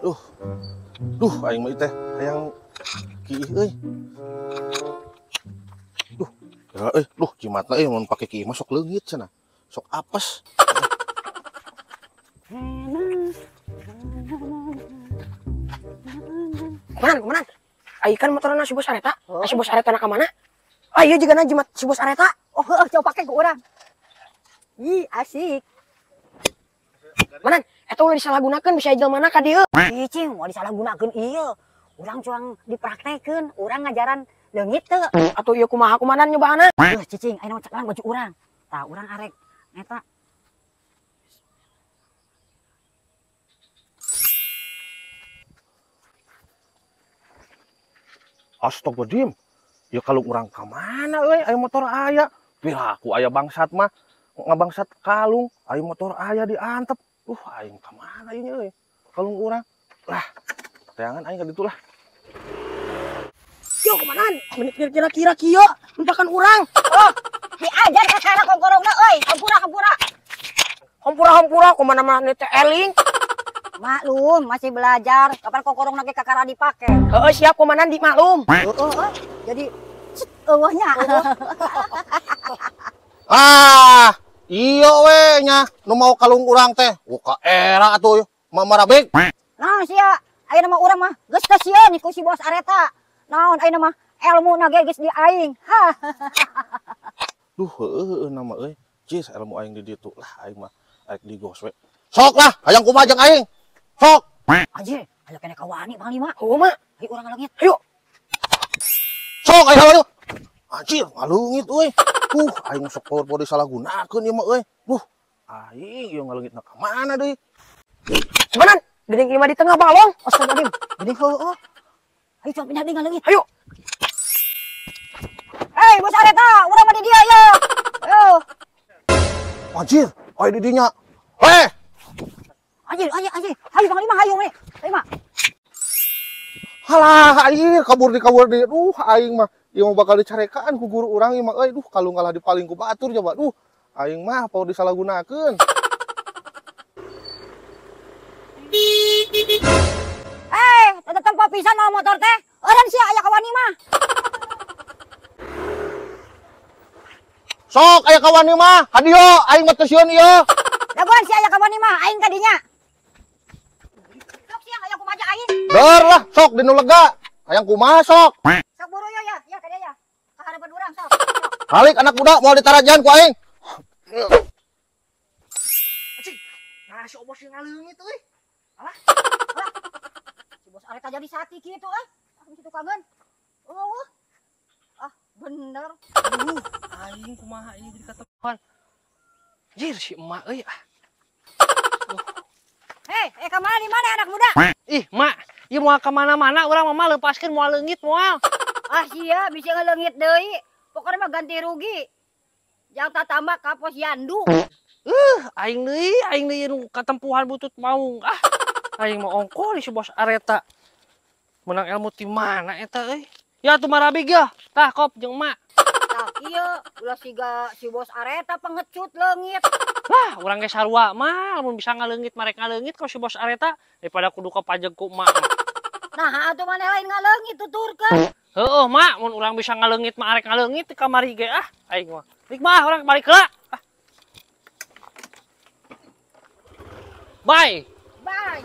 Duh. Duh aing mah teh hayang kiih euy. Duh, euy, duh jimatna euy mun pake kiih mah sok leungit cenah. Sok apes. Kumanan, kumanan. Ai kan motorna si bos Areta. Oh. Si bos Areta na ka mana? Ah ieu jigana jimat si bos Areta. Oh, heuh, coba pake ku urang. Ih, asik. Manan, eta ulah disalahgunakeun bisa jelema ka dieu. Ih, cing, moal disalahgunakeun ieu. Urang cuang dipraktekeun, urang ngajaran leungit teu. Atuh ieu kumaha kumanan nyobaanna? Heuh, cicing, ayeuna mah cekelan baju urang. Tah, urang arek eta. Astagfirullahaladzim. Ya kalau urang ka mana euy, aya motor aya. Piraku aya bangsat mah ngabangsat kalung, aya motor aya diantep. Aing ka mana ieu euy? Kalung urang. Lah, teangan aing ka ditu lah. Yo kumanan, menit kira-kira kieu mempakan urang. Oh, diajar ka cara kongkorongna euy, hampura hampura. Hampura-hampura kumaha mah teh eling. Maklum, masih belajar. Kapan kongkorongna ge kakara dipake. Heeh, siap kumanan dimaklum. Heeh, heeh. Jadi eueuhnya. Ah, iya we nya nu mau kalung urang teh. Oh, ka era atuh marabek. Naon sia? Ayeuna mah urang mah geus teu sieun ku si bos Areta. Naon ayeuna mah elmuna ge geus di aing. Hah. Duh, heueuh heueuh nama euy. Cis ilmu aing di ditu lah aing mah arek digos we. Sok lah, hayang kumaha jeung aing. Sok. Anjir, aya keneh kawani Bang Lima. Heueuh mah. Ayo urang ngaleungit. Ayo. Sok aing hayu. Anjir, ngaleungit euy. Aing sok power disalahgunakeun ieu mah euy. Duh, aing ieu ngaleungitna ka mana deui? Kumanan, geuning ieu mah di tengah balong. Astagfirullahaladzim, geuning heueuh. Ayo coba pindah deui ngaleungit. Ayo. Hei, bos Areta, urang mah di dieu ye. Ayo. Anjir, aya di dinya. Heh. Anjir, anjir, anjir. Hayu Bang Lima, hayu we. Lima. Halah, aing kabur di kabur di. Duh, aing mah ieu mah bakal dicarekaan ku guru urang ieu mah euy. Duh, kalung kalah dipaling ku batur coba. Duh, aing mah power disalahgunakeun. Eh, tetep tempo pisan mau motor teh. Eureun sia aya kawani mah. Sok aya kawani mah, hadieu aing mah teu sieun ieu. Dagoan sia aya kawani mah, aing ka dinya. Sok sia aya kumaha aing. Deur lah, sok dinu lega. Hayang kumaha sok? Sok buru yo ya, ya ka dieu ya. Ka harapan urang sok. Balik anak muda moal ditarajan ku aing. Anjing, nah si obos ngaleungit euy. Alah. Alah. Si bos Areta jadi sati kitu euy. Aku situ kangen. Eueuh. Ah, bener. Aduh, aing kumaha ieu jadi katepan. Jir si emak euy ah. Hei, ka mana di mana anak muda? Ih, mak, ieu moal ka mana-mana urang mah leupaskeun moal leungit moal. Ah sia, bisa ngaleungit deui. Pokoknya mah ganti rugi. Jangan tatambah ka posyandu. Aing deui nu katempuhan butut maung. Ah, aing mah ongkoh di si bos Areta. Menang ilmu ti mana eta euy? Ya atuh marabig ya. Tah kop jeung emak. Tah kieu, ulah siga si bos Areta pengecut leungit. Lah, urang ge sarua mah lamun bisa ngaleungit marek ngaleungit ka si bos Areta daripada kudu ka pajeg ku emak. Nah, atuh maneh lain ngaleungit tuturkeun. Heueuh, mak, mun urang bisa ngaleungit mah arek ngaleungit di kamari ge ah, aing mah. Rik mah urang balik heula. Ah. Bye. Bye.